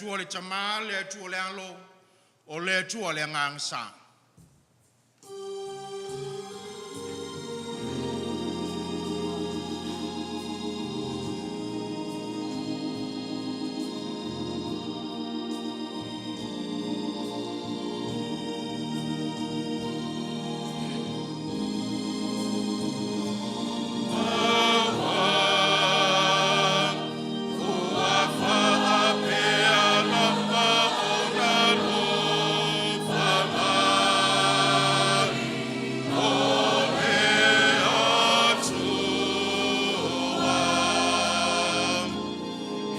Atua le Tama, le Atua le Alo, o le Atua le Agaga Sa. Faapea lava ona alofa mai o le Atua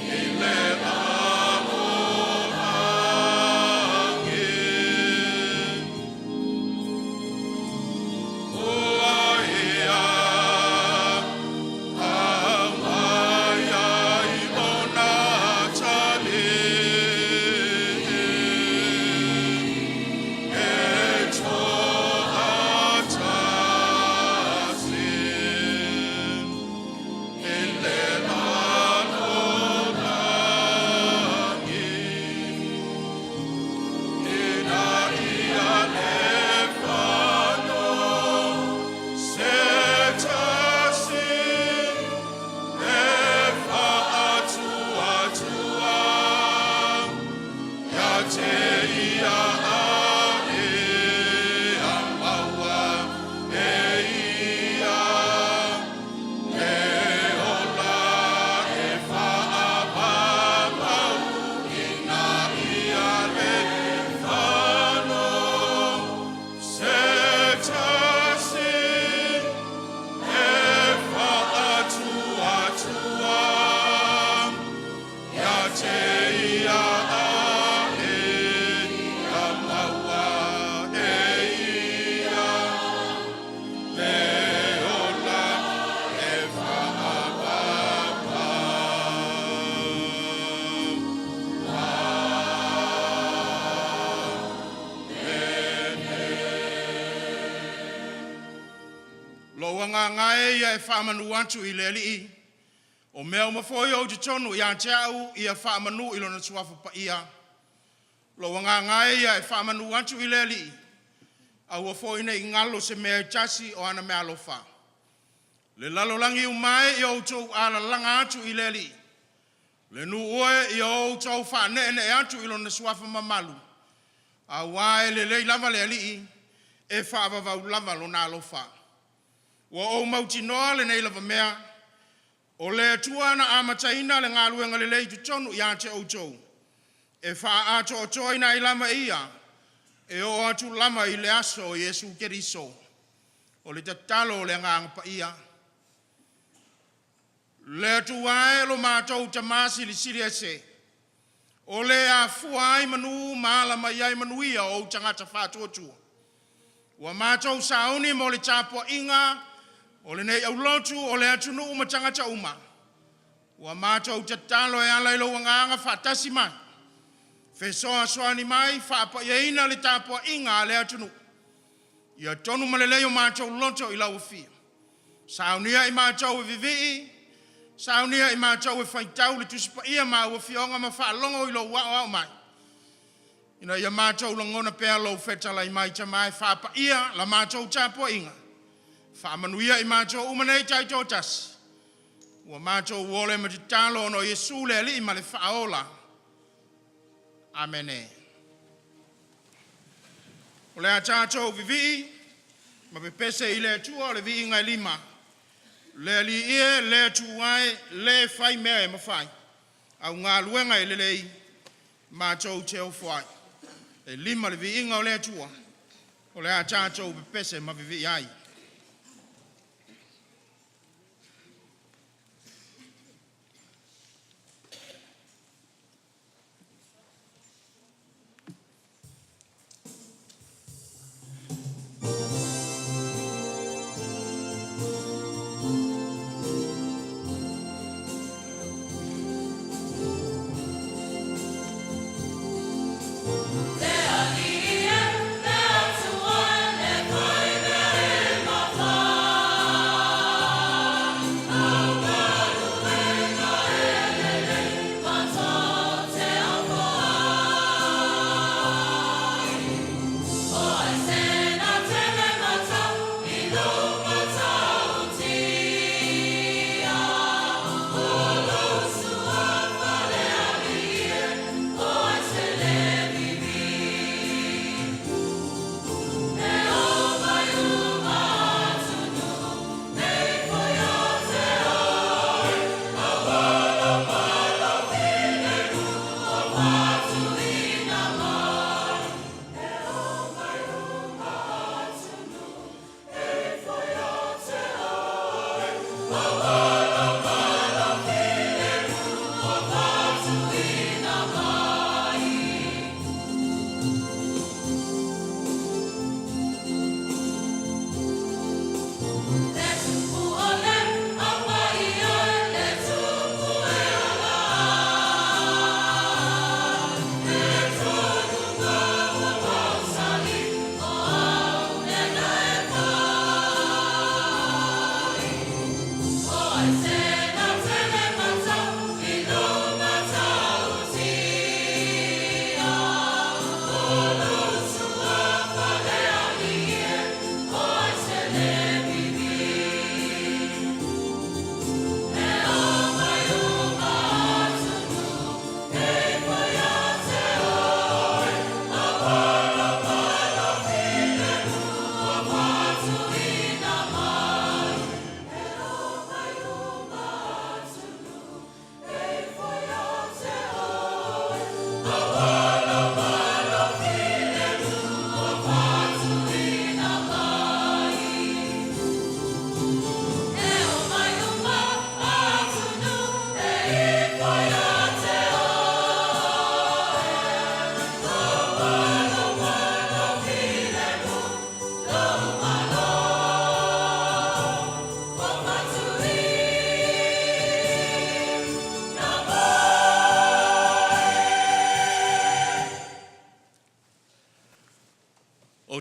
i le lalolagi. Ua ia aumai ai lona atalii e toatasi i le lalolagi, ina ia le faano se tasi e faatuatua ia te ia a e maua e ia le ola e faavavau, ina ia le fano se tasi e faatuatua ia te ia a e maua e ia le ola e faavavau. Lou agaga e ia e faamanu atu i le Alii, o mea uma foi o i totonu ia te au, ia faamanu i Lona Suafa Paia. Lou agaga e ia e faamanu atu i le Alii, aua foi nei galo se mea e tasi o ana meaalofa. Le lalolagi uma e, ia outou alalaga atu i le Alii. Le nuu e, ia outou faaneenee atu i Lona Suafa mamalu, aua e lelei lava le Alii, e faavavau lava Lona alofa. Ua ou mautinoa lenei lava mea, o le Atua na amataina le galuega lelei i totonu ia te outou, e faaatoatoaina ai lava e Ia e oo atu lava i le aso o Iesu Keriso. O le tatalo a le Agaga Paia. Le Atua e lo matou Tama silisili ese, o Le e afua ai manu ma ala mai ai manuia o Ou tagata faatuatua, ua matou sauni mo le tapuaiga o lenei aulotu o le atunuu ma tagata uma, ua matou tatalo e ala i lou Agaga faatasi mai, fesoasoani mai faapaiaina le tapuaiga a lea atunuu. Ia tonu ma lelei o matou loto i lau afio, saunia i matou e vivii, saunia i matou e faitau le Tusi Paia ma au Afioga ma faalogo i lou aoao mai, ina ia matou lagona pea lou fetalai mai Tama e faapaia la matou tapuaiga, faamanuia i matou uma nei taitoatasi, ua matou ole ma tatalo ona o Iesu le Alii ma le Faaola. Amene. O le a tatou vivii ma pepese i le Atua o le viiga e lima. Le Alii e, le Atua e, le fai mea e mafai, au galuega e lelei matou te ofo ai. E lima le viiga o le Atua o le a tatou pepese ma vivii ai. Le Alii e, le Atua e, le fai mea e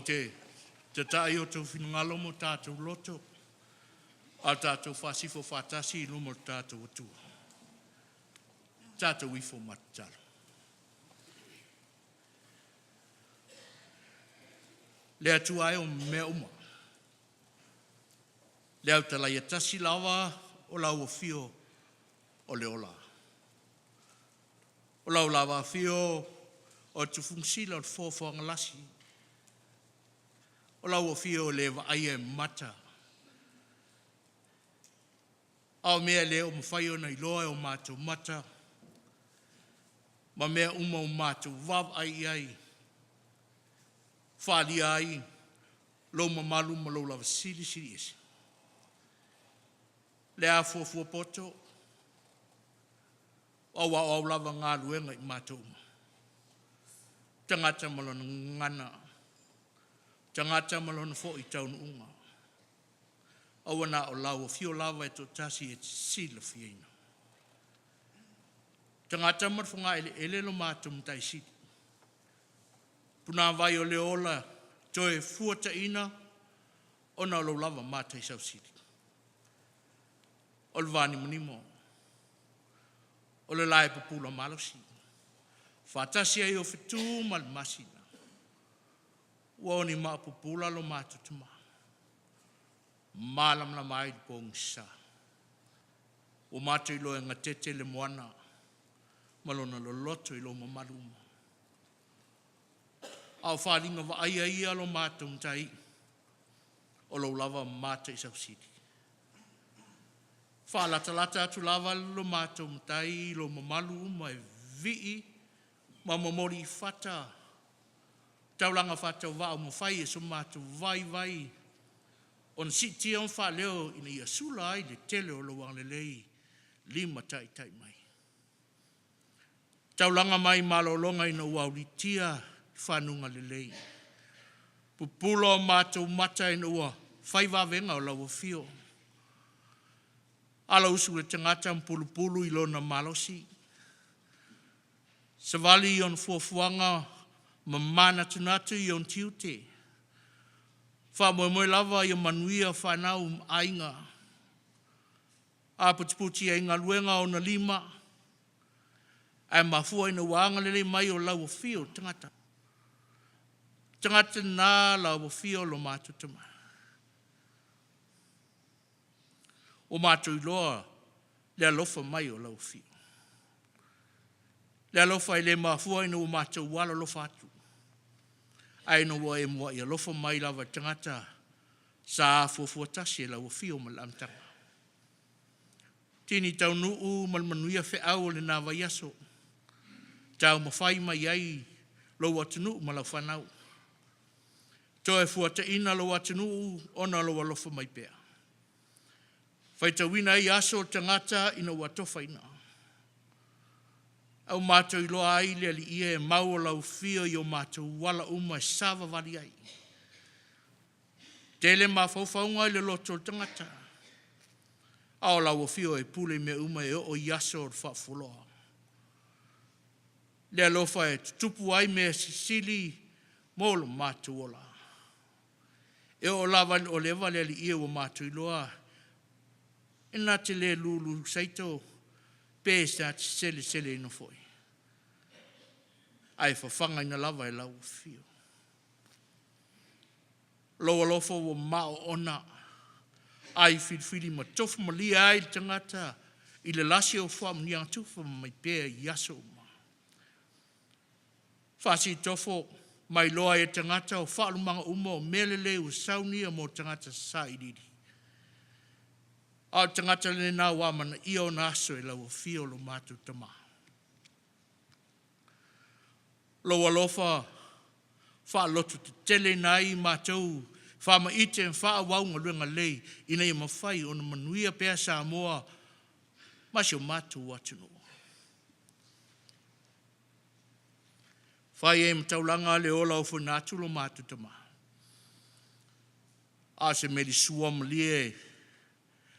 te tata'a i o outou finagalo ma o tatou loto a o tatou faasifo faatasi i luma o le tatou Atua. Tatou ifo ma tatalo. Le Atua e o mea uma, le autalaia tasi lava o lau afio o le ola. O lau lava afio o Tufugasila o le Fofoagalasi, o lau afio e le vaaia e mata, a o mea e le o mafai ona iloa e o matou mata ma mea uma ua matou vaavaai i ai, faaalia ai lou mamalu ma lou lava Silisili Ese. Le afuafua poto aua o au lava galuega i matou uma, tagata ma lona gagana, tagata ma lona foi taunuuga. Aua na o lau afio lava e toatasi e te silafiaina. Tagata ma le fogaeleele lo matou Matai Sili, punavai o le ola toe fuataiina ona o lou lava mataisausili. O le vanimonimo, o le laepupula malosi, faatasi ai o fetu ma le masina, ua o ni maa pupula lo matou tama, malamalama ai le pogisa. Ua matou iloa e gatete le moana ma lona loloto i lou mamalu uma, a o faaaliga vaaia ia a lo matou Matai o lou lava mataisausili. E faalatalata atu lava lo matou Matai i lou mamalu uma e vivii ma momoli i fata taulaga faatauvaa ua mafai e so matou vaivai ona siitia ma faaleo ina ia sula ai le tele o lou agalelei limataitai mai. Taulaga mai malologa ina ua aualiitia i fanuga lelei, pupula o matou mata ina ua fai vavega o lau afio, alausu le tagata ma pulupulu i lona malosi, savali i ona fuafuaga ma manatunatu i ona tiute, faamoemoe lava ia manuia fanau ma aiga, aputiputi ai i galuega ona lima, ae mafua ina ua agalelei mai o lau afio i le tagata. O le tagata lena lau afio lo matou Tama, ua matou iloa le alofa mai o lau Afio. Le alofa e le mafua ina matou alolofa atu, ae ina ua e muai alofa mai lava i le tagata sa afuafua tasi e lau afio mai le amataga. Tini taunuu ma le manuia feau o lena vaiaso, taumafai mai ai lou atunuu ma lau fanau, toe fuataiina lou atunuu ona o lou alofa mai pea. Faitauina ai aso o le tagata ina ua atofaina, a ua matou iloa ai le Alii e, e mau o lau afio i o matou ala uma e savavali ai. Tele mafaufauga i le loto o le tagata, a o lau afio e pule i mea uma e oo i aso o le faafualoa. Le alofa e tutupu ai mea silisili mo lo matou ola. E oo lava i le oleva le Alii e ua matou iloa e na te le lulu saito pe na te seleseleina foi, ae fafagaina lava e lau afio. Lou alofa ua maoona ai filifili ma tofu malie ai le tagata i le lasi o faamanuiaga tufa ma mai pea i aso uma. Faasitofo ma iloa ai e le tagata o faaulumaga uma o mea lelei ua saunia mo tagata sailiili, a o le tagata lena ua amanaia ona aso e lau afio lo matou Tama. Lou alofa faalototeteleina ai i matou e faamaite ma faaauau galuega lelei ina ia mafai ona manuia pea Samoa ma si o matou atunuu. Fai ai ma taulaga le ola ofoina atu lo matou Tama, a o se meli sua malie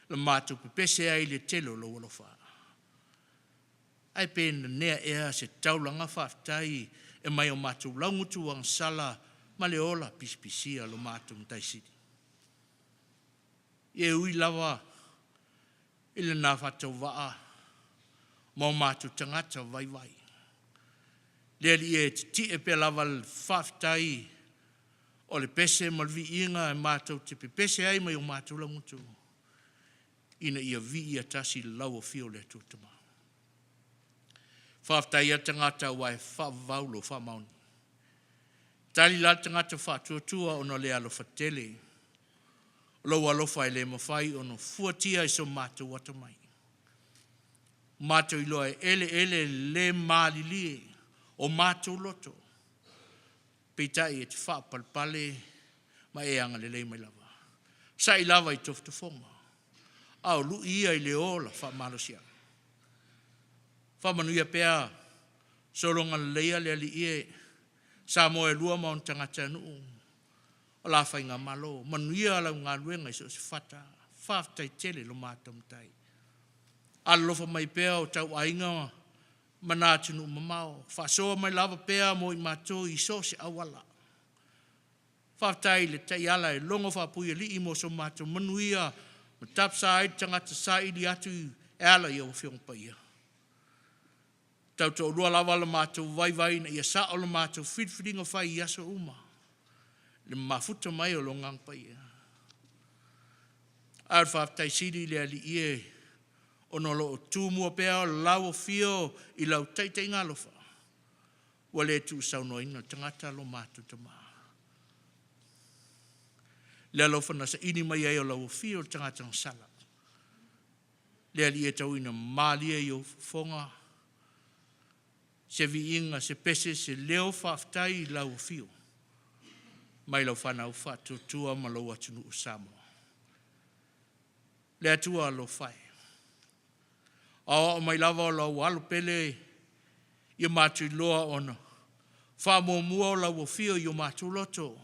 la matou pepese ai i le tele o lou alofa. Ae pe nanea ea se taulaga faafetai e mai o matou laugutu agasala ma le ola pisipisia lo matou Matai Sili. Ia e ui lava i lena faatauvaa ma o matou tagata vaivai, le Alii e, tetee pea lava le faafetai o le pese ma le viiga e matou te pepese ai mai o matou lagutu, ina ia viia tasi lau afio o le Atua Tama. Faafetai tagata ua e faavavau lou faamaoni. Tali la le tagata faatuatua ona o le alofa tele. O lou alofa e le mafai ona fuatia e so matou atamai. Ua matou iloa e eleele le malilie o matou loto, peitai e te faapalepale ma e agalelei mai lava. Sai lava i tofotofoga, a o lui ia i le ola faamalosiau. Faamanuia pea sologa lelei le Alii e Samoa e lua ma ona tagatanuu o la faigamalo. Manuia lau galuega i so o se fata. Faafetai tele i lo matou Matai. Alolofa mai pea o tau aiga ma na atunuu mamao, faasoa mai lava pea mo i matou i so o se auala. Faafetai i le taiala e logo faapuialii mo so matou manuia ma tapasa ai le tagata saili atu e ala i au Afioga Paia. Tautoalua lava lo matou vaivai ina ia sao la matou filifiliga fai i aso uma, i le mafuta mai o lo Agaga Paia. Ae o le faafetai sili i le Alii e ona o lo o tumua pea lau afio i lau taitaiga alofa, ua le tuusaunoaina le tagata lo matou Tama. Le alofa na saili mai ai o lau afio i le tagata na sala, le Alii e tauina malie i ou fofoga se viiga, se pese, se leo faafetai i lau afio mai lau fanau faatuatua ma lou atunuu Samoa. Le Atua alofa e, aoao mai lava o lau Alo pele ia matou iloa ona faamuamua lau afio i o matou loto,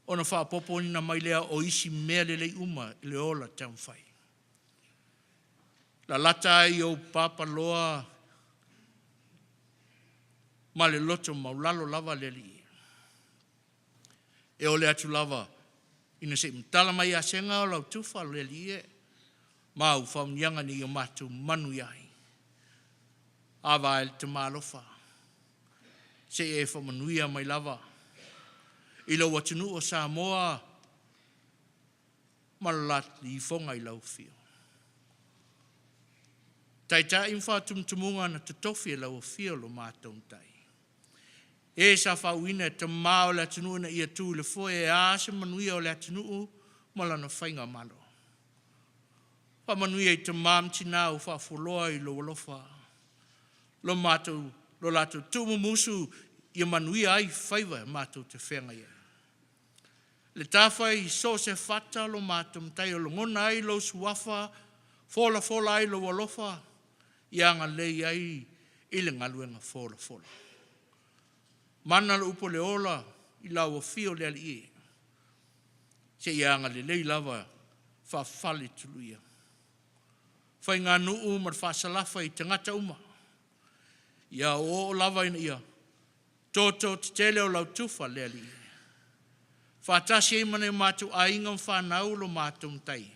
ona faaopoopoina mai lea o isi mea lelei uma i le ola taumafai. Lalata ai ou papaloa ma le loto maualalo lava le Alii, e ole atu lava ina se i matala mai a sega o lau tufa le Alii e, ma au faamanuiaga ina ia matou manuia ai. Ava e le Tama alofa, se i e faamanuia mai lava i lou atunuu o Samoa ma le ifoga i lau afio. Taitai ma faatumutumuga na totofi e lau Afio lo matou Matai. E sa faauuina e tama o le atunuu ina ia tu i le foe e a se manuia o le atunuu ma lana faigamalo. Faamanuia i tama ma tina ua faafualoa i lou alofa lo latou tuumumusu ia manuia ai faiva e matou te feagai ai. Le tafa i so o se fata lo matou Matai o logona ai lou Suafa folafola ai lou alofa ia agalelei ai i le galuega folafola. Mana le upu o le ola i lau afio le Alii e, seia agalelei lava faafale tuluia. Faiganuu ma le faasalafa i tagata uma. Ia oooo lava ina ia toto tetele o lau tufa le Alii. Faatasi ai ma nai o matou aiga ma fanau lo matou Matai,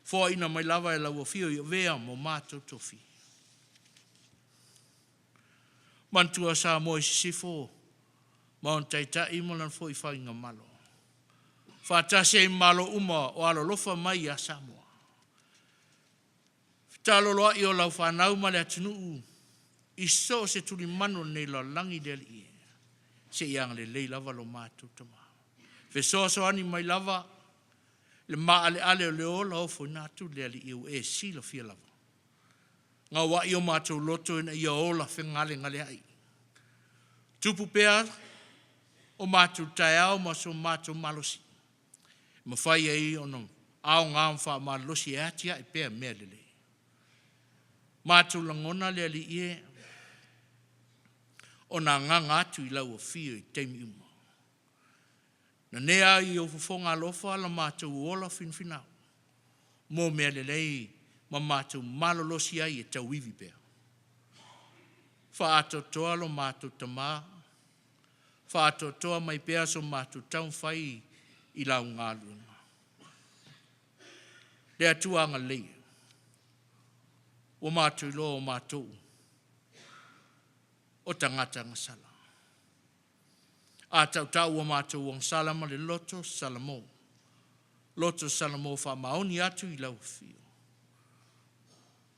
foaiina mai lava e lau afio i avea ma o matou tofi. Manatua Samoa i Sisifo ma ona taitai ma lana foi faigamalo, faatasi ai ma Malo uma o alolofa mai ia Samoa. Fetaaloloai o lau fanau ma le atunuu i so o se tulimanu o lenei lalolagi le Alii e, seia agalelei lava lo matou Tama. Fesoasoani mai lava le maaleale o le ola ofoina atu le Alii ua e silafia lava. Gauai o matou loto ina ia ola fegalegaleai, tupu pea o matou taeao ma so matou malosi, e mafai ai ona aoga ma faamalolosi e atiae pea mea lelei. Matou lagona le Alii e, ona agaga atu i lau afio i taimi uma. Nanea ai i ou fofoga alofa la matou ola finafinau mo mea lelei ma matou malolosi ai e tauivi pea. Faaatoatoa lo matou Tama. Faaatoatoa mai pea so matou taumafai i lau galuega. Le Atua agalelei, ua matou iloa o matou o tagata agasala. A tautau ua matou agasala ma le loto Salamo, loto Salamo faamaoni atu i lau Afio,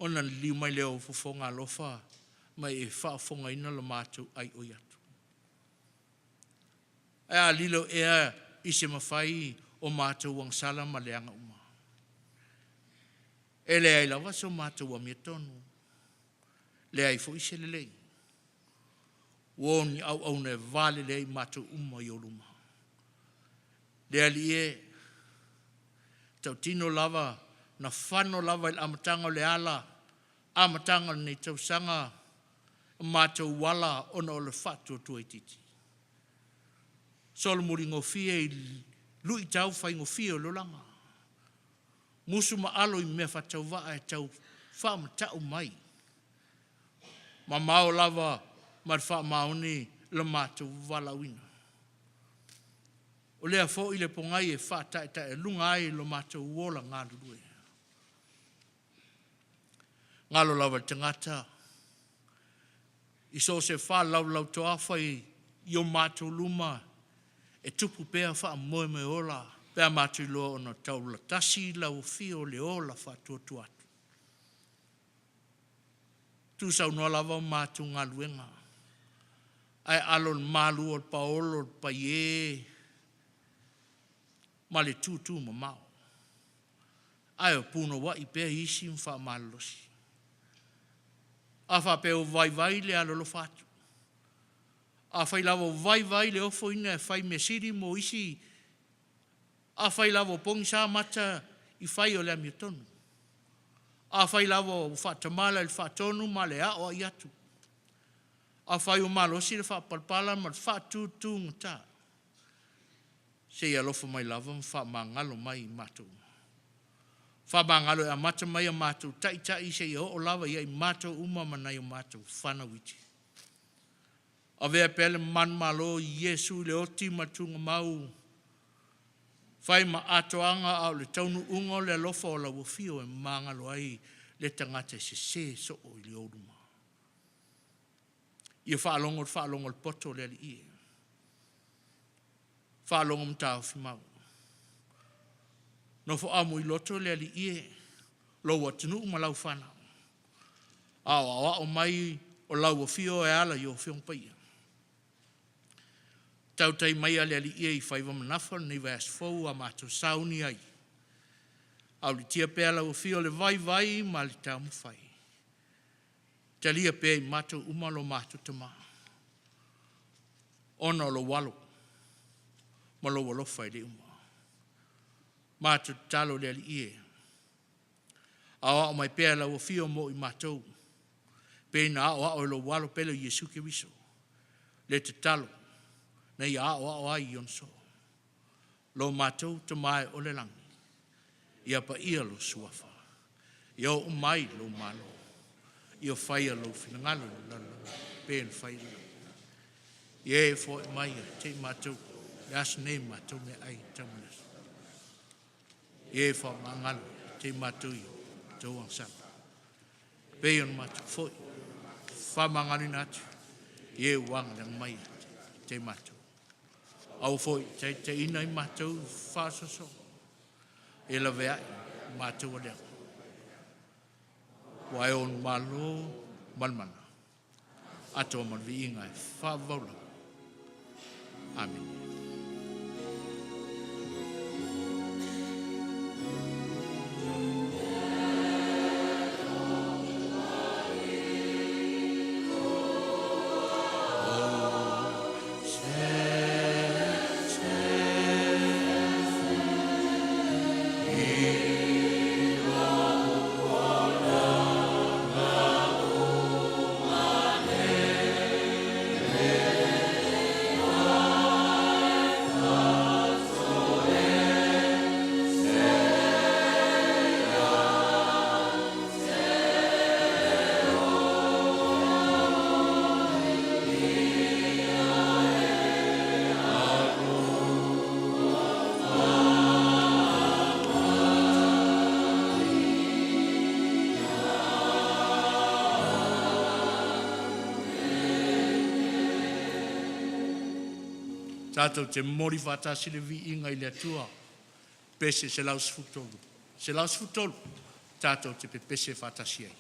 ona liliu mai lea o Ou fofoga alofa ma e faafofogaina lo matou aioi atu. Ae a lilo ea i se mafai o matou agasala ma leaga uma, e leai lava so matou amiotonu, leai foi se lelei, ua o ni auauna e valelei ai matou uma i ou luma. Le Alii e, tautino lava na fano lava i le amataga o le ala, amataga o lenei tausaga matou ala ona o le faatuatua itiiti, solomuli gofie i luitau faigofie o le olaga, musu ma alo i mea faatauvaa e tau faamata'u mai, mamao lava ma le faamaoni lo matou valaauina. O lea foi le pogai e faataetaealuga ai lo matou ola galulue. Galo lava i le tagata i so o se faalaulau toafa i o matou luma e tupu pea faamoemoe ola pe a matou iloa ona taulatasi lau afio o le ola faatuatua atu. Tuusaunoa lava matou galuega ae alo i le malu o le paolo le paie ma le tutumamao ae o punouai pea isi ma faamalolosi. A faapea ua vaivai le alolofa atu, afai lava ua vaivai le ofoina e fai mea sili mo isi, afai lava ua pogisa mata i fai o le amiotonu, afai lava ua faatamala i le faatonu ma le aoai atu, afai ua malosi le faapalepala ma le faatutugata, se i alofa mai lava ma faamagalo mai i matou. Faamagalo e amata mai ia matou taitai seia oo lava ia i matou uma ma nai o matou fanau iti. Avea pea le manumalo i Iesu i le oti ma le tugamau, fai ma atoaga a o le taunuuga o le alofa o lau afio e magalo ai le tagata e sese soo i ou luma. Ia faalogo le faalogo a le poto a le Alii e, faalogo mataofimau, nofo amuiloto le Alii e, lou atunuu ma lau fanau, a o aoao mai o lau afio e ala i ou Afioga Paia. Tautai maia le Alii e i faiva ma nafa o lenei vaiaso fou ua matou sauni ai, aualiitia pea lau afio le vaivai ma le taumafai. Talia pea e i matou uma lo matou tamaa, ona o lou alo ma lou alofa e le uma. Matou tatalo le Alii e, aoao mai pea e lau afio mo i matou, pei ona aoao e lou Alo pele Iesu Keriso le tatalo na ia aoao ai i ona soo. Lo matou Tama e o i le lagi, ia paia lou suafa, ia oo mai lou malo, ia faia lou finagalo i le lalolagi e pei ona fai i le lagi. Ia e foai mai ia te i matou i le aso nei ma matou meaai e tatau mo le aso. Ia e faamagalo ia te i matou i matou agasala, e pei ona matou foi faamagaloina atu i e ua agaleaga mai ia te i matou. Aua foi ne i taitaiina i matou i faasoasoaga, ia lavea ai matou aleaga, aua e ou le Malo ma le mana, atoa ma le viiga e faavavau lava. Amene. Tatou te momoli faatasi le viiga i le Atua. Pese 113, 113 tatou te pepese faatasi ai.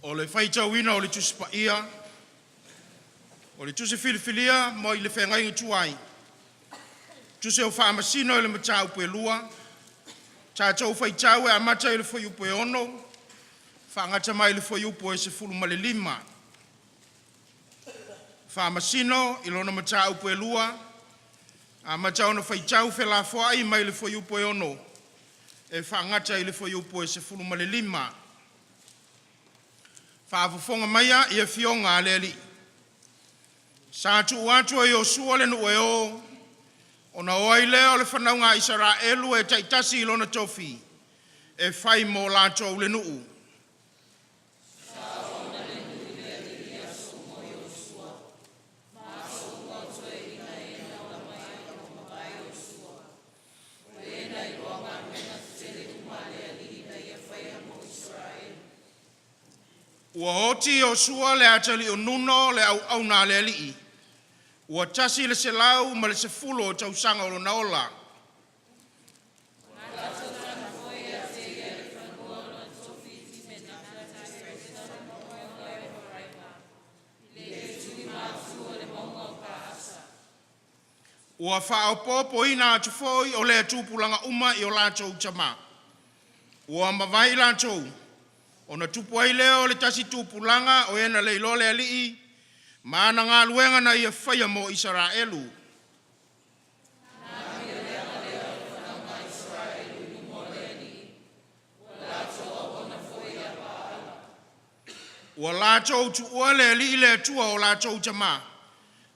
O le faitauina o le Tusi Paia, o le Tusi Filifilia mai le Feagaiga Tuai, Tusi o Faamasino i le Mataupu e 2, tatou faitau e amata i le fuaiupu e 6 faagata mai i le fuaiupu e 15. Faamasino i lona Mataupu e 2, amata ona faitau felafoai mai le fuaiupu e 6 e faagata i le fuaiupu e 15. Faafofoga maia i Afioga a le Alii, sa tuu atu e Iosua le nuu e o ona o ai lea o le fanauga a Isaraelu e taitasi i lona tofi e fai mo latou le nuu. Ua oti Iosua le atalii o Nuno le auauna a le Alii. Ua 110 o tausaga o lona ola. Ua faaopoopoina atu foi o lea tupulaga uma i o latou tama. Ua mavae i latou, ona tupu ai lea o le tasi tupulaga o e na le iloa le Alii ma ana galuega na Ia faia mo Isaraelu. Ua latou tuua le Alii le Atua o latou tama,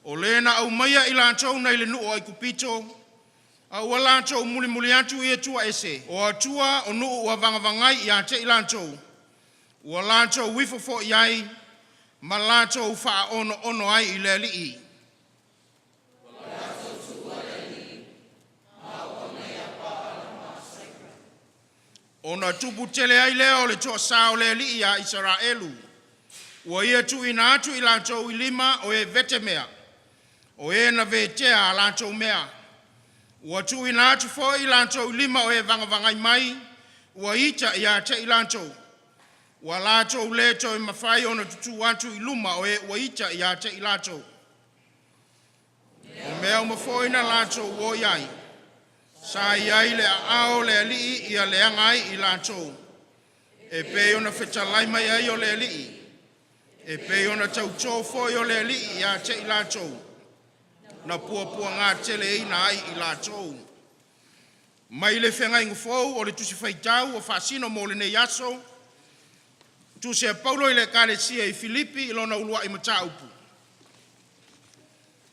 o Le na aumaia i latou mai le nuu o Aikupito, a ua latou mulimuli atu i atua ese, o atua o nuu ua vagavagai ia te i latou, ua latou ifo foi i ai ma latou faaonoono ai i le Alii. Ona tupu tele ai lea o le toasā o le Alii ia Isaraelu, ua ia tuuina atu i latou i lima o e vetemea, o e na vetea a latou mea. Ua tuuina atu foi i latou i lima o e vagavagai mai ua ita ia te i latou, ua latou le toe mafai ona tutu atu i luma o e ua ita ia te i latou. O mea uma foi na latou o i ai, sa i ai le aao o le Alii ia leaga ai i latou, e pei ona fetalai mai ai o le Alii, e pei ona tautō foi o le Alii ia te i latou na puapuagateleina ai i latou. Mai le Feagaiga Fou o le Tusi Faitau ua faasino mo lenei aso, Tusi a Paulo i le Ekalesia i Filipi i lona uluai mataupu.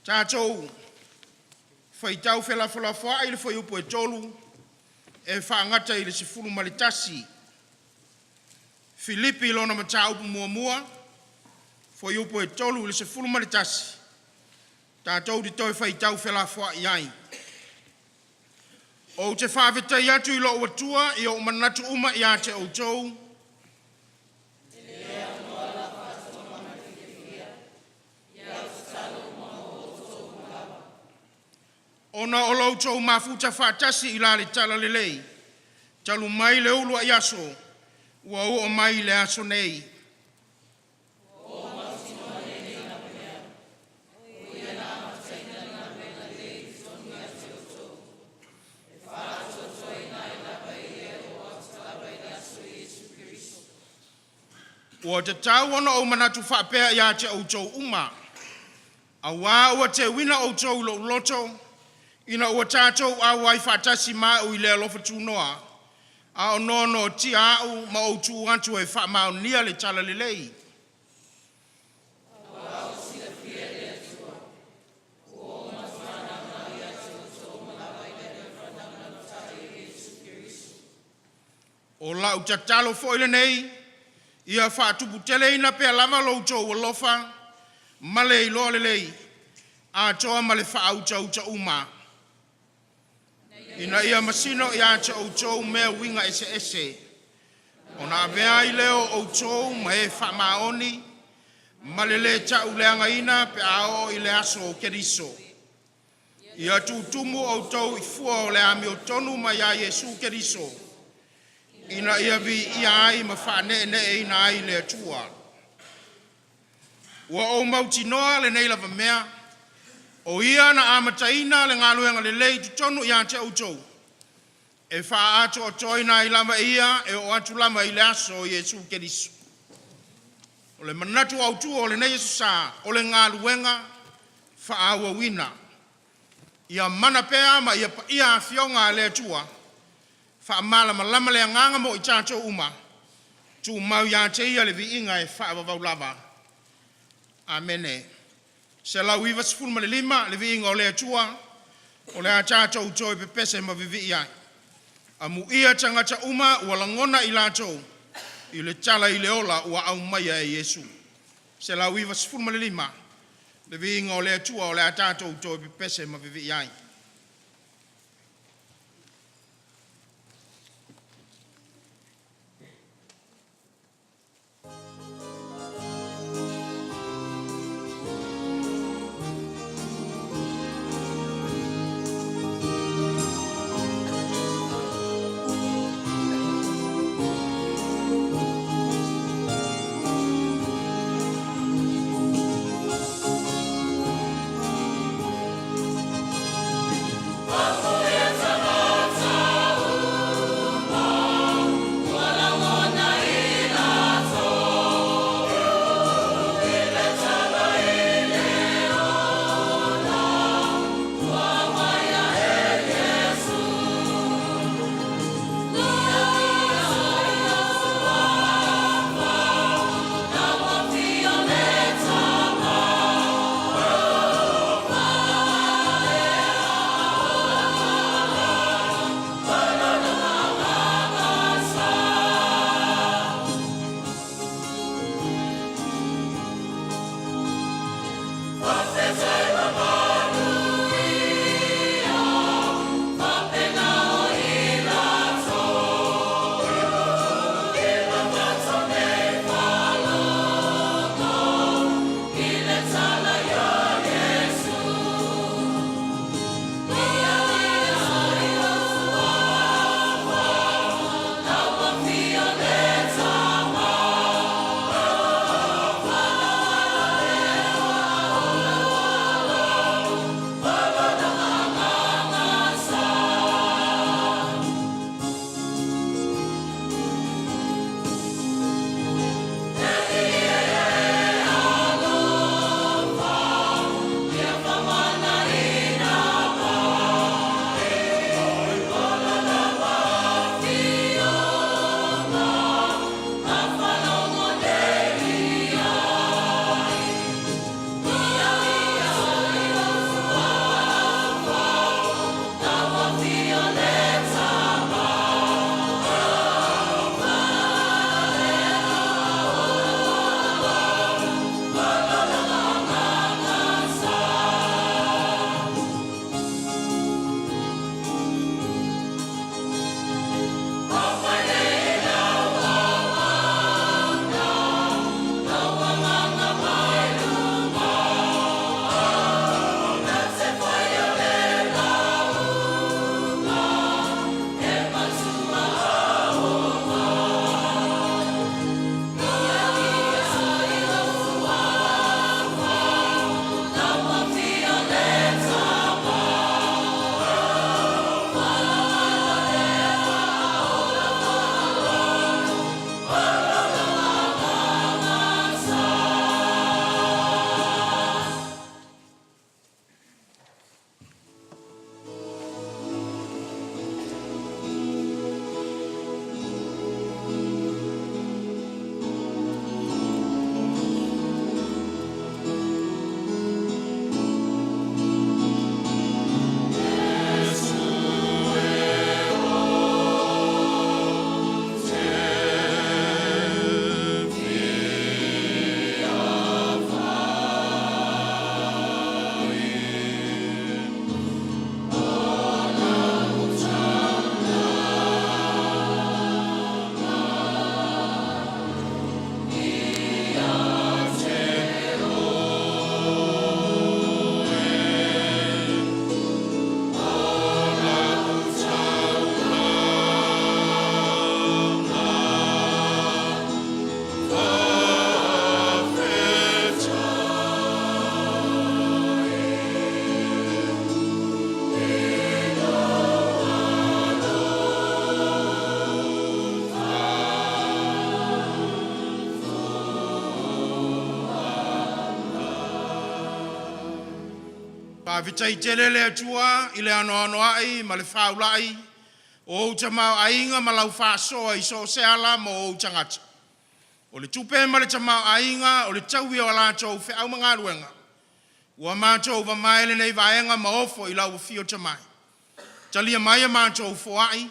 Tatou faitau felafolafoai i le fuaiupu e 3 e faagata i le 11. Filipi lona mataupu muamua, fuaiupu e 3 i le 11, tatou te toe faitau felafoai ai. Ou te faafetai atu i lou Atua i ou manatu uma ia te outou, ona o lo outou mafuta faatasi i la le talalelei talu mai le uluai aso ua oo mai i le aso nei. Ua tatau ona ou manatu faapea ia te outou uma, auā ua teuina outou i lou loto, ina ua tatou auai faatasi ma au i le alofa tunoa, a o noanoatia au ma ou tu atu e faamaonia le talalelei. O lau tatalo foi lenei, ia faatuputeleina pea lava lo outou alofa ma le iloa lelei atoa ma le faautauta uma, ina ia masino ia te outou mea uiga eseese, ona avea ai lea o outou ma e faamaoni ma le le tauleagaina pe a oo i le aso o Keriso. Ia tutumu outou i fua o le amiotonu mai ia Iesu Keriso, ina ia viia ai ma faaneeneeina ai le Atua. Ua ou mautinoa lenei lava mea, o Ia na amataina le galuega lelei i totonu ia te outou, e faaatoatoaina ai lava e Ia e oo atu lava i le aso o Iesu Keriso. O le manatu autu o lenei aso Sa, o le galuega faaauauina. Ia mana pea ma ia paia Afioga a le Atua, faamalamalama le agaga mo i tatou uma, tumau ia te Ia le viiga e faavavau lava. Amene. 195, Le Viiga o le Atua. O le a tatou toe pepese ma vivii ai. Amuia tagata uma ua lagona i latou i le tala i le ola ua aumaia e Iesu. 195, Le Viiga o le Atua o le a tatou toe pepese ma vivii ai. Faafetai tele le Atua i le anoanoai ma le faaulai o ou tamaoaiga ma lau faasoa i so o se ala mo ou tagata. O le tupe ma le tamaoaiga o le taui o a latou feau ma galuega, ua matou mamae lenei vaega ma ofo i lau Afio Tamae. Talia mai a matou foai,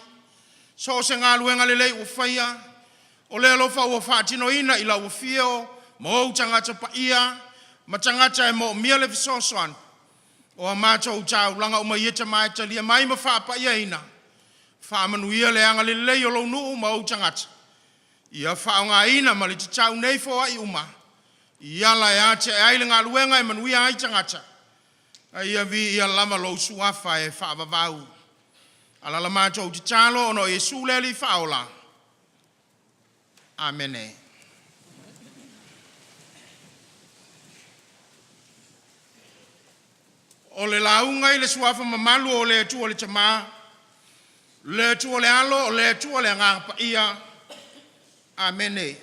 so o se galuega lelei ua faia, o le alofa ua faatinoina i lau afio ma ou tagata paia ma tagata e moomia le fesoasoani. O a matou taulaga uma ia Tama e talia mai ma faapaiaina, faamanuia le agalelei o lou nuu ma ou tagata, ia faaaogaina ma le tatau nei foai uma i ala e atiae ai le galuega e manuia ai tagata, a ia viia lava lou Suafa e faavavau. Alaala matou tatalo ona o Iesu le Alii Faaola. Amene. O le lauga i le Suafa mamalu o le Atua le Tama, le Atua le Alo, le Atua le Agaga Paia. Amene.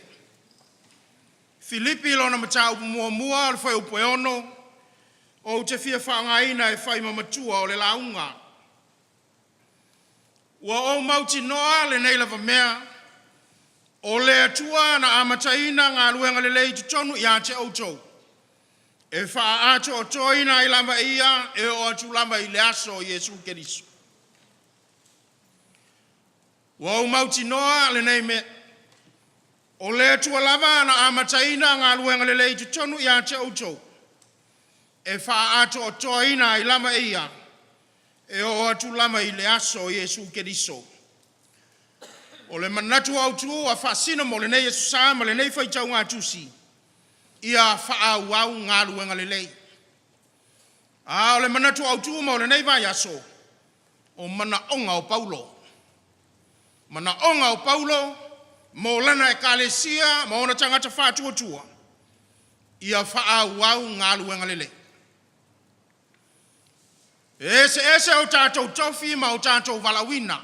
Filipi lona mataupu muamua o le fuaiupu e 6, ou te fia faaaogaina e fai ma matua o le lauga. Ua ou mautinoa lenei lava mea, o le Atua na amataina galuega lelei i totonu ia te outou, e faaatoatoaina ai lava e Ia e oo atu lava i le aso o Iesu Keriso. Ua ou mautinoa lenei mea, o le Atua lava na amataina galuega lelei i totonu ia te outou, e faaatoatoaina ai lava e Ia e oo atu lava i le aso o Iesu Keriso. O le manatu autu a faasino mo lenei Aso Sa ma lenei faitauga tusi, ia faaauau galuega lelei. A o le manatu autu mo lenei vaiaso, o manaoga o Paulo. Manaoga o Paulo mo lana ekalesia ma ona tagata faatuatua, ia faaauau galuega lelei. E eseese o tatou tofi ma o tatou valaauina.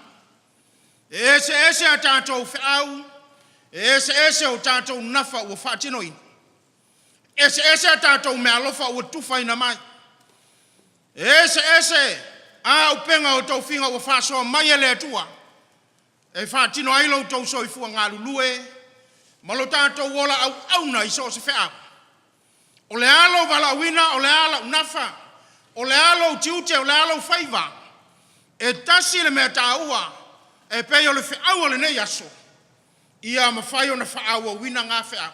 E eseese a tatou feau, e eseese o tatou nafa ua faatinoina, e eseese a tatou meaalofa ua tufaina mai, e eseese auupega o tofiga ua faasoa mai e le Atua e faatino ai lo outou soifua galulue ma lo tatou ola auauna i so o se feau. O le a lou valaauina, o le a lau nafa, o le a lou tiute, o le a lou faiva, e tasi le mea taua e pei o le feau o lenei aso, ia mafai ona faaauauina na feau.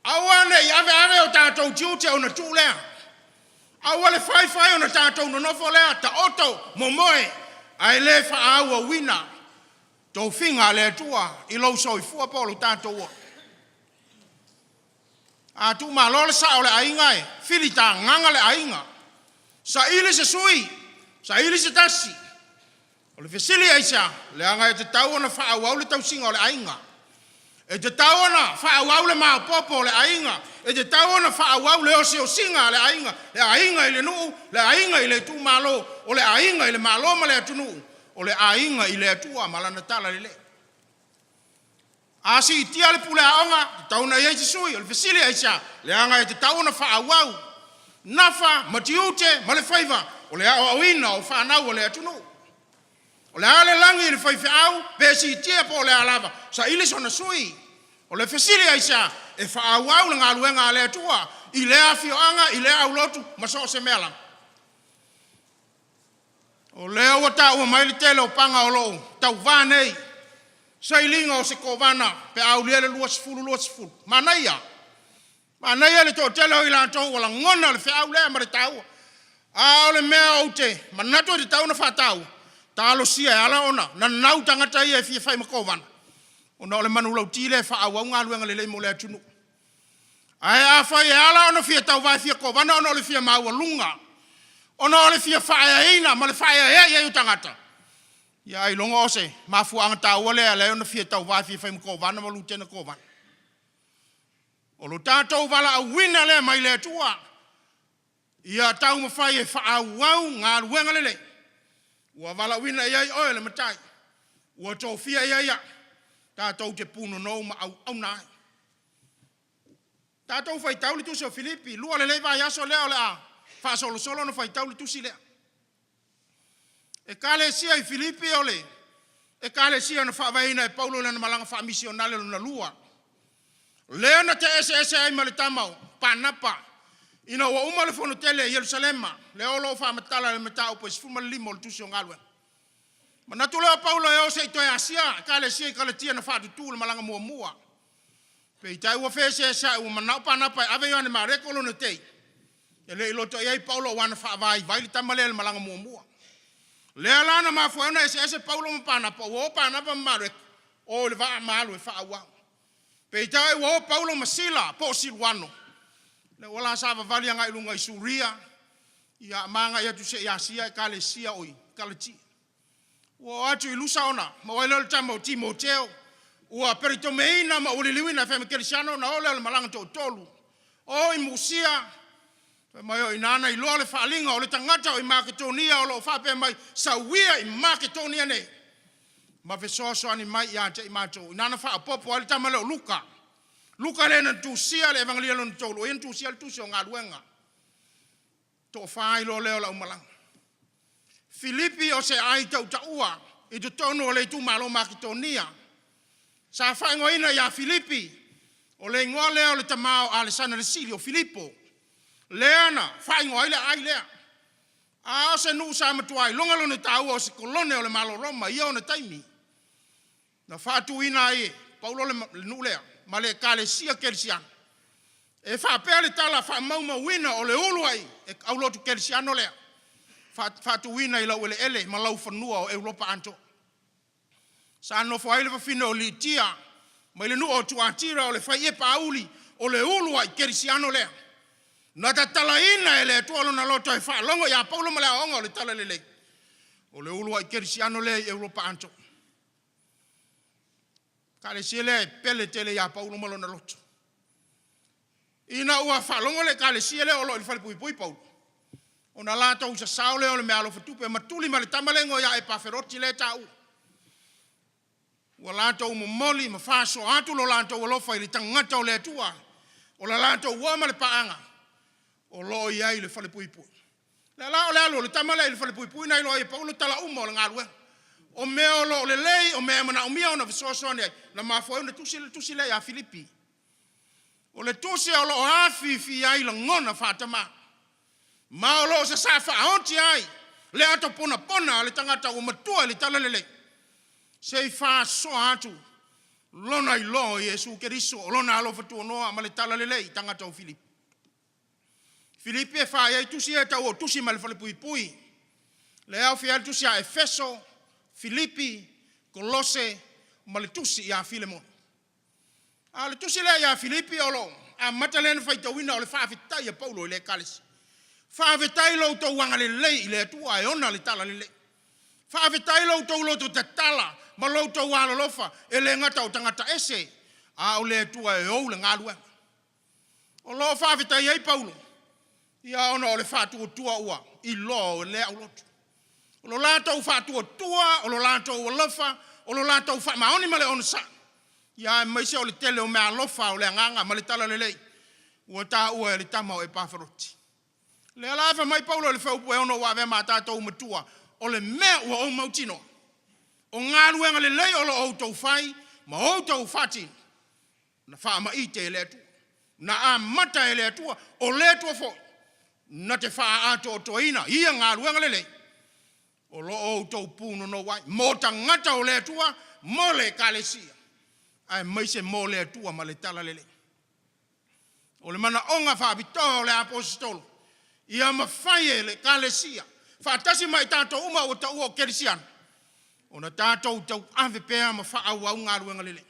Aua ne i ave ave o tatou tiute ona tuu lea. Aua le fai fai ona tatou nonofo lea taoto momoe ae le faaauauina tofiga a le Atua i lou soifua po o lo tatou ola. A tuumalo le sao o le aiga e filitagaga le aiga, saili se sui, saili se tasi. O le fesili aisea? Leaga e tatau ona faaauau le tausiga o le aiga. E tatau ona faaauau le maopoopo o le aiga, e tatau ona faaauau le osiosiga a le aiga, le aiga i le nuu, le aiga i le itumalo, o le aiga i le Malo ma le atunuu, o le aiga i le Atua ma lana talalelei. A siitia le puleaoga, e tatau ona i ai se sui. O le fesili aisea? Leaga e tatau ona faaauau nafa ma tiute ma le faiva o le aoaoina o fanau a le atunuu. O le a le lagi i le faifeau pe siitia po o le a lava, saili sona sui. O le fesili aisea? E faaauau le galuega a le Atua i lea afioaga, i lea aulotu ma so o se mea lava. O lea ua taua mai le tele o paga o lo o tauva nei, sailiga o se kovana pe a aulia le 2020. Manaia, manaia le toatele o i latou ua lagona le feau lea ma le taua. A o le mea ou te manatu e tatau ona faataua, talosia e ala ona nanau tagata ia e fia fai ma kovana, ona o le manulauti lea e faaauau galuega lelei mo le atunuu. Ae afai e ala ona fia tauva e fia kovana ona o le fia maualuga, ona o le fia faaeaina ma le faaeaea i ai o tagata, ia ailoga o se mafuaaga taua lea e ala ai ona fia tauva e fia fai ma kovana ma lutena kovana. O lo tatou valaauina lea mai le Atua ia taumafai e faaauau galuega lelei ua valaauina i ai oe le Matai, ua tofia i ai au, tatou te punonou ma auauna ai. Tatou faitau le tusi o Filipi, lua lenei vaiaso lea o le a faasolosolo ona faitau le tusi lea. Ekalesia i Filipi o le ekalesia na faavaeina e Paulo i lana malaga faamisionale lona lua. Lea na te eseese ai ma le tama o Panapa ina ua uma le fonotele i Ierusalema, lea o lo o faamatala i le mataupu e 15 o le tusi o Galuega. Manatu lea o Paulo e o se i toe asia ekalesia i Kalatia na faatutu i le malaga muamua. Peitai ua feeseeseai ua manao Panapa e ave Ioane Mareko lona tei, e le i loto i ai Paulo aua na faavaivai le tama lea i le malaga muamua. Lea la na mafua ai ona eseese Paulo ma Panapa, ua o Panapa ma Mareko o i le vaa ma alu e faaauau. Peitai ua o Paulo ma Sila po o Siluano, lea ua la savavali agai i luga i Suria, ia ma agai atu seia asia ekalesia o i Kalatia. Ua oo atu i Lusa ona maua ai lea o le tama o Timoteo, ua peritomeina ma ua liliuina e fai ma kerisiano ona oo lea o le malaga toatolu. O i Musia, fai mai o i ina na iloa le faaaliga o le tagata o i Maketonia o lo o faapea mai, sau ia i Maketonia nei ma fesoasoani mai ia te i matou. I ina na faaopoopo ai le tama lea o Luka. Luka lea na tusia le Evagelia lona tolu, o ia na tusia le tusi o Galuega. Toafa ai loa lea o le aumalaga. Filipi o se aai tautaua i totonu o le itumalo Maketonia. Sa faaigoaina ia Filipi, o le igoa lea o le tama o Alesana le Sili o Filipo, lea na faaigoa ai le aai lea. A o se nuu sa matua iloga lona taua o se kolone o le Malo Roma i ia ona taimi. Na faatuina ai e Paulo le nuu lea ma le ekalesia kerisiano. E faapea le tala faamaumauina o le uluai aulotu kerisiano lea faatuina i laueleele ma laufanua o Europa atoa. Sa nofo ai le fafine o Litia mai le nuu o Tuatira o le fai-epauli o le uluai kerisiano lea. Na tatalaina e le Atua lona loto e faalogo ia Paulo ma le aoaoga o le Talalelei. O le uluai kerisiano lea i Europa atoa. Ekalesia lea e pele tele ia Paulo ma lona loto. Ina ua faalogo le ekalesia lea o lo o i le falepuipui Paulo, ona latou sasao lea o le meaalofa tupe ma tuli ma le tama lea e igoa ia Epaferoti lea e taua. Ua latou momoli ma faasoa atu lo latou alofa i le tagata o le Atua, o le latou uo ma le paaga o lo o i ai i le falepuipui. O lea la o le alu o le tama lea i le falepuipui na iloa ai e Paulo tala uma o le galuega. O mea o lo o lelei, o mea e manaomia ona fesoasoani ai, na mafua ai ona tusi le tusi lea ia Filipi. O le tusi o lo o afifi ai lagona faatama, ma o lo o sasaa faaoti ai le ato ponapona a le tagata ua matua i le talalelei, se i faasoa atu lona iloa o Iesu Keriso, o lona alofa tuanoa ma le talalelei i tagata o Filipi. Filipi e fai ai tusi ia e tau o tusi mai le falepuipui. Le aofia ai le tusi a Efeso, Filipi, Kolose ma le tusi ia Filemona. A o le tusi lea ia Filipi o lo o amata lea na faitauina o le faafetai a Paulo i le ekalesia. Faafetai i lo outou agalelei i le Atua e ona le talalelei. Faafetai i lo outou loto tatala ma lo outou alolofa, e le gata o tagata ese, a o le Atua e ou le galuega. O lo o faafetai ai Paulo, ia ona o le faatuatua ua iloa o lea aulotu. O lo latou faatuatua, o lo latou alofa, o lo latou faamaoni ma le onosai, ia aemaise o le tele o meaalofa o le agaga ma le talalelei ua taua e le tama o Epaferoti. Lea la fai mai Paulo i le fuaiupu e 6 ua avea ma tatou matua, o le mea ua ou mautinoa, o galuega lelei o lo o outou fai ma outou faatino, na faamaite e le Atua, na amata e le Atua, o le Atua foi na te faaatoatoaina ia galuega lelei o lo o outou punonou ai mo tagata o le Atua, mo le ekalesia, aemaise mo le Atua ma le talalelei. O le manaoga faapitoa o le aposetolo, ia mafai e le ekalesia faatasi ma i tatou uma ua taua o kerisiano, ona tatou tauave pea ma faaauau galuega lelei.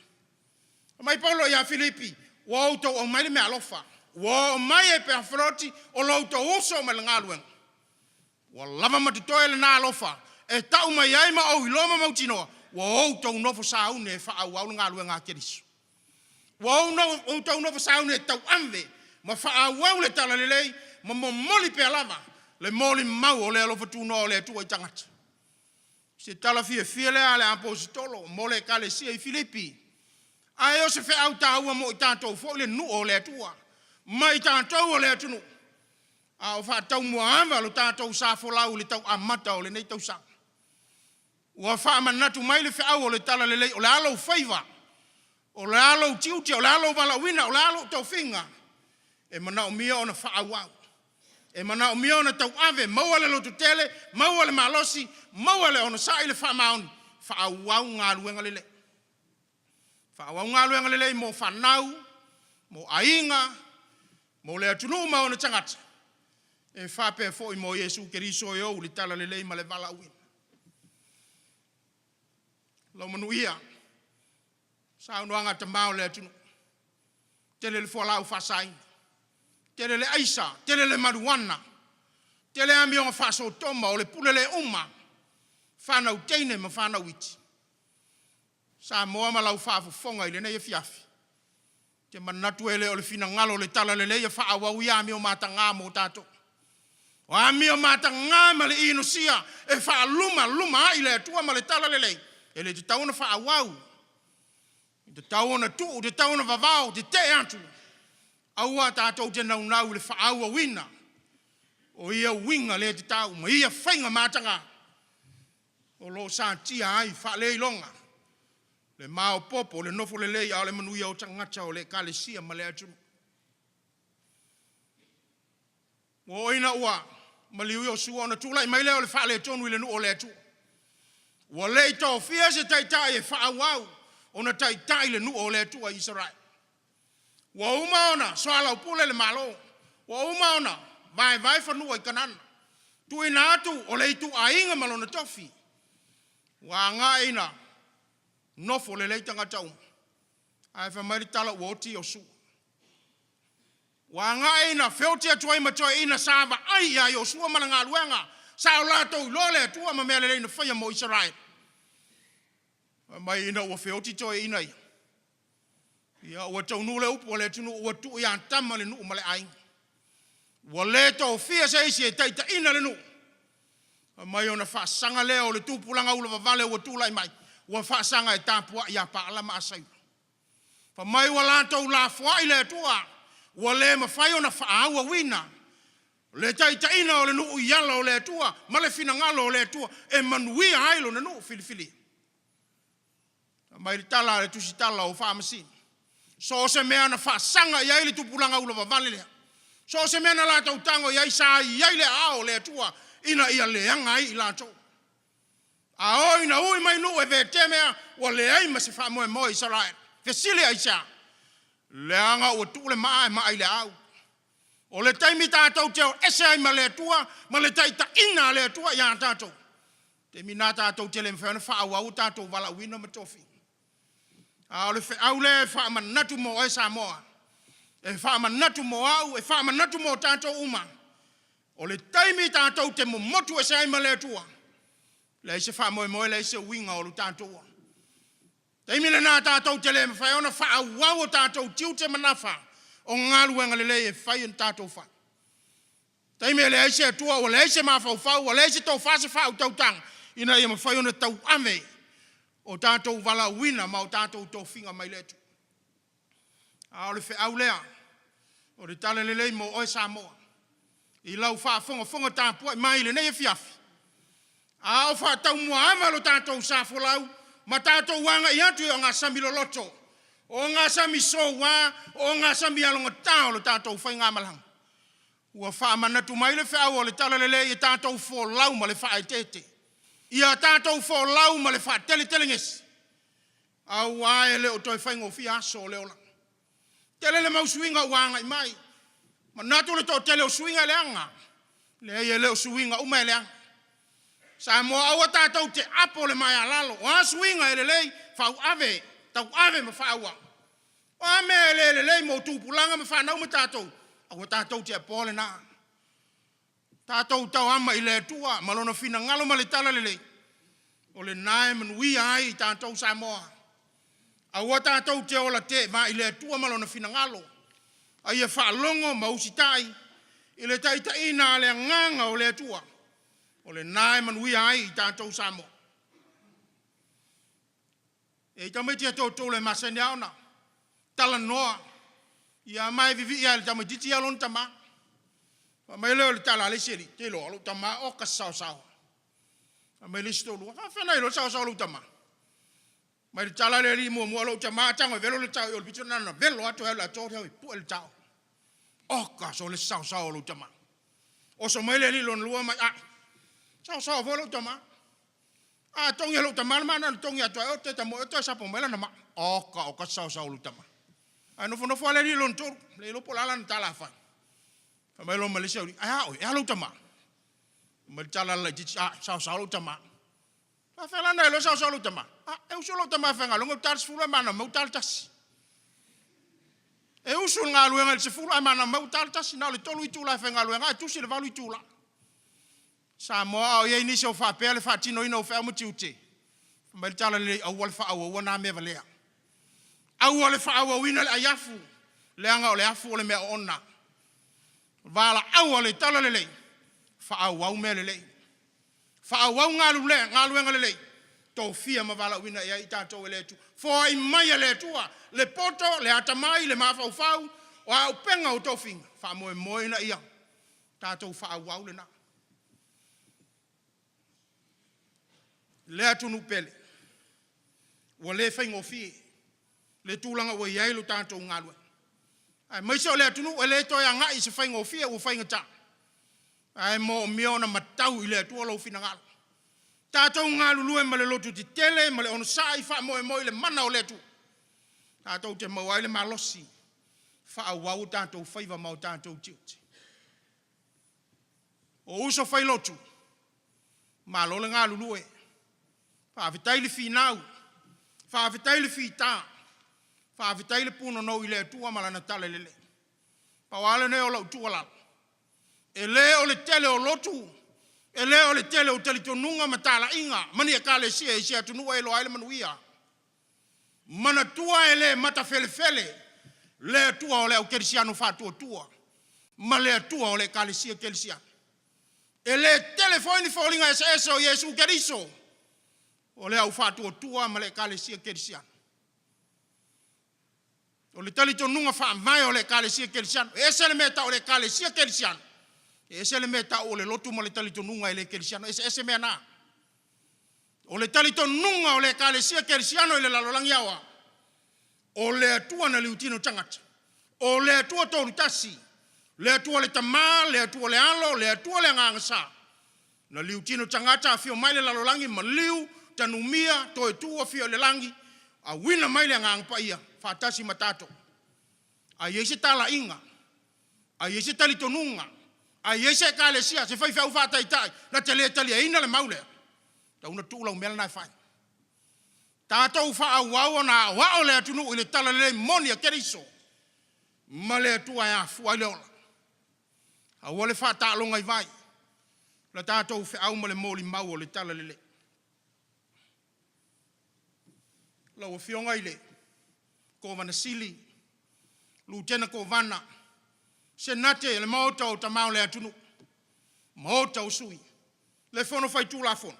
Fai mai Paulo ia Filipi, ua outou aumai le meaalofa, ua oo mai Epaferoti o lo outou uso mai le galuega, ua lava ma totoe lena alofa e tau mai ai ma ou iloa ma mautinoa, ua outou nofo sauni e faaauau le galuega a Keriso. Ua outou nofo sauni e tauave ma faaauau le talalelei ma momoli pea lava le molimau o le alofa tunoa o le Atua i tagata. Se tala fiafia lea a le aposetolo mo le ekalesia i Filipi. Ae o se feau taua mo i tatou foi le nuu o le Atua, ma i tatou o le atunuu. A o faataumuaava lo tatou sa folau i le tau amata o lenei tausaga. Ua faamanatu mai le feau o le talalelei, o le a lou faiva, o le a lou tiute, o le a lou valaauina, o le a lou tofiga, e manaomia ona faaauau. E manaomia ona tauave, maua le lototele, maua le malosi, maua le onosai, le faamaoni, faaauau galuega lelei. Faaauau galuega lelei mo fanau, mo aiga, mo le atunuu ma ona tagata, e faapea foi mo Iesu Keriso e ou le talalelei ma le valaauina. Lau manuia, saunoaga a tama o le atunuu, tele le fualaau faasaina, tele le aisa, tele le mariuana, tele amioga faasotoma, o le pule le uma, fanau teine ma fanau iti. Samoa ma lau faafofoga i lenei afiafi, ou te manatu e le o le finagalo o le talalelei e faaauau ia amio mataga mo tatou. O amio mataga ma le inosia e faalumaluma ai le Atua ma le talalelei, e le tatau ona faaauau, e tatau ona tuu, e tatau ona vavao, tetee atu, aua tatou te naunau i le faaauauina o ia uiga le tatau ma ia faiga mataga o lo o satia ai faaleiloga le maopoopo, le nofo lelei a o le manuia o tagata o le Ekalesia ma le atunuu. Ua oo ina ua maliu Iosua ona tulai mai lea o le faaletonu i le nuu o le Atua. Ua le i tofia se taitai e faaauau ona taitai le nuu o le Atua i Isaraelu. Ua uma ona soalaupule le Malo, ua uma ona vaevae fanua i Kanana, tuuina atu o le ituaiga ma lona tofi, ua agai ina nofo lelei tagata uma, ae fai mai le tala ua oti Iosua. Ua agai ina feoti atu ai ma toeaiina sa vaai ia Iosua ma le galuega, sa o latou iloa le Atua ma mea lelei na faia mo Isaraelu. Fai mai ina ua feoti toeaiina ia, ia ua taunuu le upu a le atunuu ua tuu ia tama le nuu ma le aiga. Ua le tofia se isi e taitaiina le nuu. Fai mai ona faasaga lea o le tupulaga ulavavale ua tulai mai, ua faasaga e tapuai ia Paala ma Asaula. Fai mai ua latou lafoai le Atua, ua le mafai ona faaauauina le taitaiga o le nuu i ala o le Atua ma le finagalo o le Atua e manuia ai lona nuu filifilia. Fai mai le tala a le tusitala o Faamasino, so o se mea na faasaga i ai le tupulaga ulavavale lea, so o se mea na latou tago i ai, sa i ai le aao o le Atua ina ia leaga ai i latou. A oo ina ui mai nuu e vetea mea, ua leai ma se faamoemoe i Isaraelu. Fesili aisea? Leaga ua tuu le maa e maa i le au. O le taimi tatou te o ese ai ma le Atua ma le taitaiga a le Atua ia tatou, taimi lena tatou te le mafai ona faaauau o tatou valaauina ma tofiga. A o le feau lea e faamanatu mo oe Samoa, e faamanatu mo au, e faamanatu mo tatou uma, o le taimi tatou te momotu ese ai ma le Atua, leai se faamoemoe, leai se uiga o lo tatou ola. Taimi lena tatou te le mafai ona faaauau o tatou tiute ma nafa o galuega lelei e fai e tatou fai. Taimi e leai se Atua, ua leai se mafaufau, ua leai se tofa, se faautautaga ina ia mafai ona tauave o tatou valaauina ma o tatou tofiga mai le Atua. A o le feau lea, o le tala lelei mo oe Samoa, i lau faafogafoga tapuai mai i lenei afiafi, a o faataumuaava lo tatou sa folau ma tatou agai atu i ogasami loloto, o ogasami soua, o ogasami alogata o le tatou faigamalaga, ua faamanatu mai le feau o le talalelei e tatou folau ma le faaeteete, ia tatou folau ma le faateletelegese, aua e le o toe faigofie aso o le olaga. Tele le mau suiga ua agai mai, manatu le toatele o suiga e leaga. Leai, e le o suiga uma e leaga. Samoa, aua tatou te apo le maea lalo. O a suiga e lelei, fauave, tauave ma faaauau. O a mea e le lelei mo tupulaga ma fanau ma tatou, aua tatou te apoa lena. Tatou tauama i le Atua ma Lona finagalo ma le talalelei, o lena e manuia ai tatou Samoa. Aua tatou te ola teevaa i le Atua ma Lona finagalo, a ia faalogo ma usitai i le taitaiga a le Agaga o le Atua, o lena e manuia ai tatou Samoa. E i tamaiti a totou le masani lava ona talanoa, ia ma e vivii lava i le tamaitiiti ia lona tama. Fai mai lea o le tala a le isi alii, te iloa, o lou tama oka se saosaoa. Fai mai le isi toalua, faafefea ona e iloa le saosaoa o lou tama? Mai le tala a le alii muamua, o lou tama a tago e velo le tao i o i le pito, na ona velo lava toe alu i le atoa e pue le tao. Oka sole saosaoa o lou tama. Oso mai le alii lona lua mai, a, saosaoa foi lou tama. A togi e lou tama le maa, na ona togi atu lava o, toe tamoe toe sapo mai lana maa. Oka oka se saosaoa o lou tama. Ae nofonofo lava le alii lona tolu, le iloa po o le a lana tala e fai. Fai mai loa ma le isi aualii, ae a oe, e a lou tama? Fai mai le tala a le laitiiti, a, e saosaoa lou tama. Faafefea la ona e iloa le saosaoa o lou tama? A, e usu lou tama e faigaluega, e uta i le 10 ae manava mai ua ta le 1. E usu i le galuega i le 10 ae manava mai ua ta le 1. Na o le 3 itula e faigaluega ai ae tusi i le 8 itula. Samoa a o i ai nisi o faapea le faatinoina o feau ma tiute, fai mai le Talalelei, aua le faaauaua na mea valea. Aua le faaauauina le aiafu, leaga o le afu o le mea oona. O valaau a le Talalelei, faaauau mea lelei, faaauau galuega lelei, tofia ma valaauina i ai i tatou e le Atua. Foai mai e le Atua le poto, le atamai, le mafaufau, o a upega o tofiga, faamoemoe ina ia tatou faaauau lena. Le atunuu pele, ua le faigofie le tulaga ua i ai le tatou galuega, aemaise o le atunuu e le toe agai i se faigofie ua faigata, ae moomia ona matau i le Atua lou finagalo. Tatou galulue ma le lototetele ma le onosai, faamoemoe i le mana o le Atua, tatou te maua ai le malosi, faaauau o tatou faiva ma o tatou tiute. O uso failotu, malo le galulue, faafetai le finau, faafetai le fita, faafetai le punonou i le Atua ma Lana talalelei. Pau lava lenei o lau tuualalo, e le o le tele o lotu, e le o le tele o talitonuga ma talaiga ma ni ekalesia i se atunuu e iloa ai le manuia. Manatua e le matafelefele le Atua o le aukerisiano faatuatua ma le Atua o le ekalesia kerisiano. E le tele foi ni foliga eseese o Iesu Keriso o le au faatuatua ma le ekalesia kerisiano. O le talitonuga faavae o le Ekalesia Kerisiano, e ese le mea e tau o le Ekalesia Kerisiano, e ese le mea e tau o le lotu ma le talitonuga e le kerisiano, e eseese mea na. O le talitonuga o le Ekalesia Kerisiano i le lalolagi aoao, o le Atua na liutino tagata, o le Atua Toolutasi, le Atua le Tama, le Atua le Alo, le Atua le Agaga Sa, na liutino tagata afio mai le lalolagi, maliu, tanumia, toe tu afio i le lagi, auina mai le Agaga Paia faatasi ma tatou. A i ai se talaiga, a i ai se talitonuga, a i ai se ekalesia, se faifeau faataitai na te le taliaina le mau lea, tatau ona tuu lau mea lena e fai. Tatou faaauau ona aoao le atunuu i le talalelei moni a Keriso ma le Atua e afua ai le ola. Aua le faataaloga i vai la tatou feau ma le molimau o le talalelei. Lau Afioga i le Kovana Sili, Lutena Kovana, Senate, le Maota o Tama o le atunuu, Maota o Sui, le Fono Faitulafono,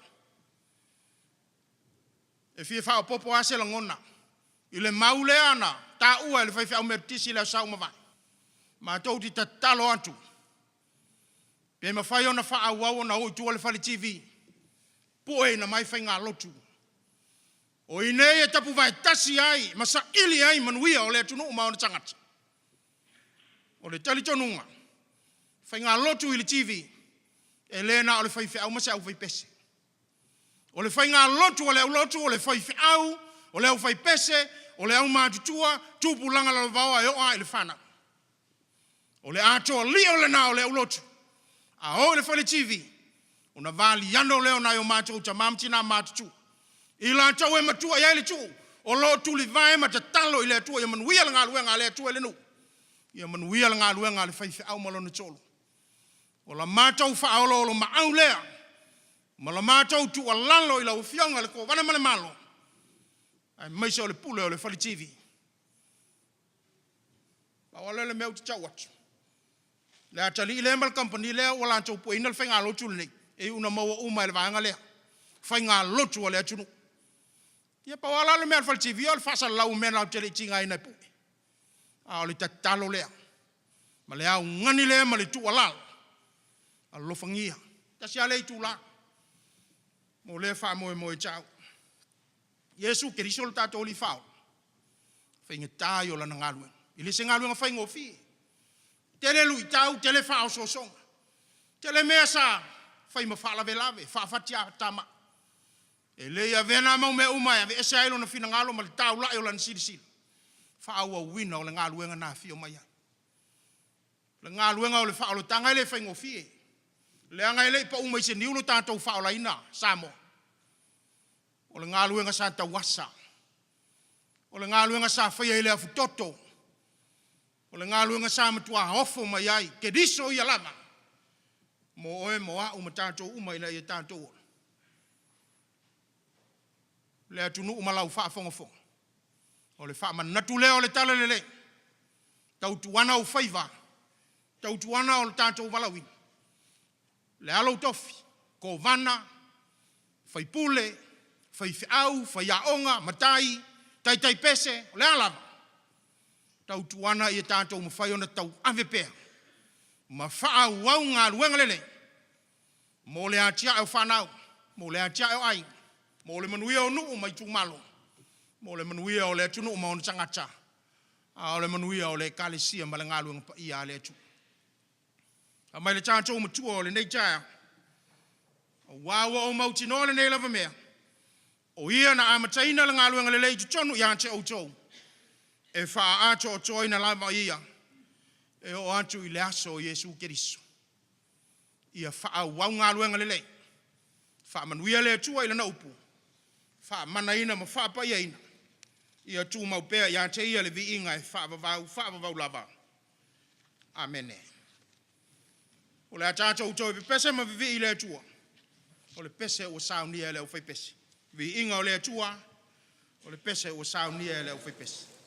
e fia faaopoopo lava se lagona i le mau lea na taua e le faifeau Metotisi i le aso Sa ua mavae. Matou te tatalo atu pe mafai ona faaauau ona o i tua le Fale TV, pueina mai faigalotu. O i inei e tapuvae tasi ai ma saili ai manuia o le atunuu ma ona tagata. O le talitonuga, faigalotu i le TV, e le na o le faifeau ma se aufaipese. O le faigalotu a le aulotu, o le faifeau, o le aufaipese, o le aumatutua, tupulaga lalovaoa e oo lava i le fanau. O le atoa lio lena o le aulotu, a o i le fale TV, ona valiano lea o nai o matou tama ma tina matutua, i latou e matua i ai le tuu, o lo o tulivae ma tatalo i le Atua ia manuia le galuega a le Atua i le nuu, ia manuia le galuega a le faifeau ma lona toalua. O la matou faaoloolomaau lea ma la matou tuualalo i lau Afioga i le Kovana ma le Malo, aemaise o le Pule o le Fale TV. Pau lava lea o le mea ou te tau atu, le atalii lea ma le kamupani lea ua latou pueina le faigalotu lenei, e iu ina maua uma e le vaega lea faigalotu a le atunuu. Ia pau lava la le mea a le Fale TV o le faasalalau o mea latou te le i tigaina e pue. A o le tatalo lea ma le augani lea ma le tuualalo. Alofagia. Tasi lava lea itula mo lea faamoemoe ia te au. Iesu Keriso lo tatou Alii Faaola, faigata ia o Lana galuega. E le o se galuega faigofie. Tele luitau, tele faaosoosoga, tele mea sa fai ma faalavelave, faafatiatamai. E le i avea na mau mea uma e aveese ai Lona finagalo ma le taulai o Lana silasila, faaauauina o le galuega na afio mai ai. O le galuega o le faaolataga e le faigofie, leaga e le i pau mai se niu lo tatou faaolaina Samoa. O le galuega sa tauasa, o le galuega sa faia i le afutoto, o le galuega sa matuā ofo mai ai Keriso ia lava mo oe mo a'u ma tatou uma ina ia tatou ola. Le atunuu ma lau faafogafoga, o le faamanatu lea o le talalelei, tautuana ou faiva, tautuana lo tatou valaauina, o le a lou tofi, kovana, faipule, faifeau, faiaoga, matai, taitai pese, o le a lava, tautuana ia tatou mafai ona tauave pea ma faaauau galuega lelei mo le atiae o fanau, mo le atiae o aiga, mo le manuia o nuu ma itumalo, mo le manuia o le atunuu ma ona tagata, a o le manuia o le Ekalesia ma le galuega paia a le Atua. Fai mai le tatou Matua o lenei taeao, aua ua ou mautinoa lenei lava mea, o Ia na amataina le galuega lelei i totonu ia te outou, e faaatoatoaina lava Ia e oo atu i le aso o Iesu Keriso. Ia faaauau galuega lelei, faamanuia le Atua i Lana upu, faamanaina ma faapaiaina, ia tumau pea ia te Ia le viiga e faavavau, faavavau lava. Amene. O le a tatou toe pepese ma vivii i le Atua, o le pese ua saunia e le aufaipese. Viiga o le Atua, o le pese ua saunia e le aufaipese.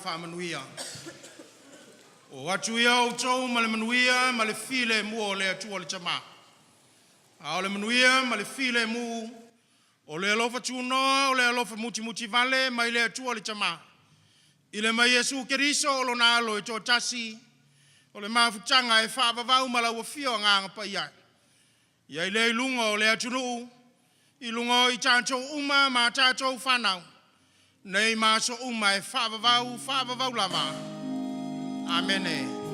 Faamanuia. O atu ia outou ma le manuia ma le filemu o le Atua le Tama, a o le manuia ma le filemu o le alofa tunoa o le alofa mutimutivale mai le Atua le Tama i le ma Iesu Keriso o Lona Alo e toatasi, o le mafutaga e faavavau ma lau Afio Agaga Paia, ia i lea i luga o le atunuu, i luga o i tatou uma ma a tatou fanau, nei ma aso uma e faavavau, faavavau lava. Amene.